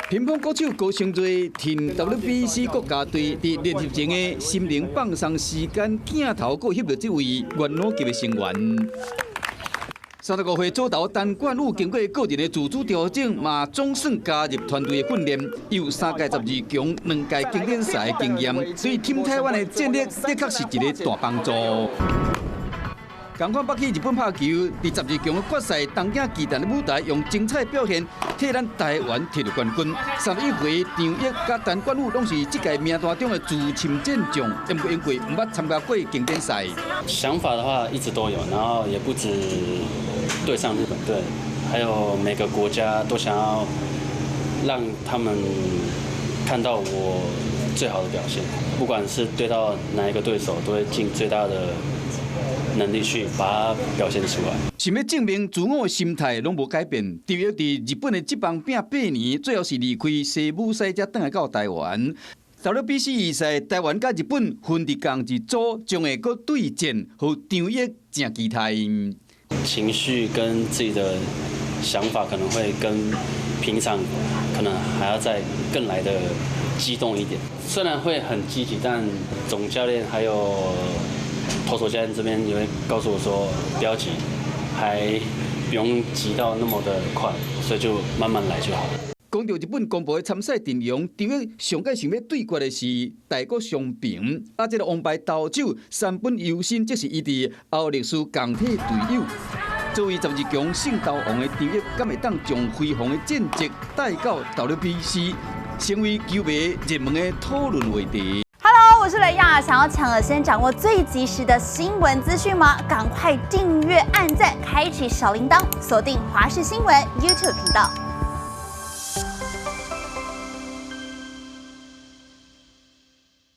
乒乓國手高昇瑞，Team WBC 國家隊佇練習前的心靈放鬆時間鏡頭，閣翕著這位元老級的成員。35歲左投陳冠宇經過個人的自主調整，嘛總算加入團隊的訓練，有三屆12強、兩屆經典賽的經驗，對 Team 台灣的戰力的確是一个大幫助。仝款捌去日本拍球，佇十二強的決賽，東京巨蛋的舞台，用精彩表現替咱台灣摕著冠軍。31歲張奕佮陳冠宇攏是這屆名單中的資深戰將，毋過因為毋捌參加過經典賽。想法的話一直都有，然後也不止對上日本隊，還有每個國家都想要讓他們看到我最好的表現，不管是對到哪一個對手，都會盡最大的能力去把它表現出來。想欲證明自我的心態攏無改變。張奕佇日本的職棒拼8年，最後是離開西武賽才轉來到台灣。WBC 預賽，台灣佮日本分佇仝一組，將會閣對戰，予張奕誠期待。情緒跟自己的想法可能會跟平常可能還要再更來的激動一點。雖然會很積極，但總教練還有投手教練這邊也會告訴我說不要急，還不用急到那麼的快，所以就慢慢來就好。講著日本公布的參賽陣容，張奕上蓋想欲對決的是大谷翔平，啊，這个王牌投手山本由伸，這是伊佇歐力士仝體隊友。作為十二強勝投王的張奕，敢會當將輝煌的戰績帶到 WBC，成為球迷熱門的討論話題。 Hello，我是雷亞，想要搶先掌握最及時的新聞資訊嗎？趕快訂閱、按讚、開啟小鈴鐺，鎖定華視新聞 YouTube 頻道。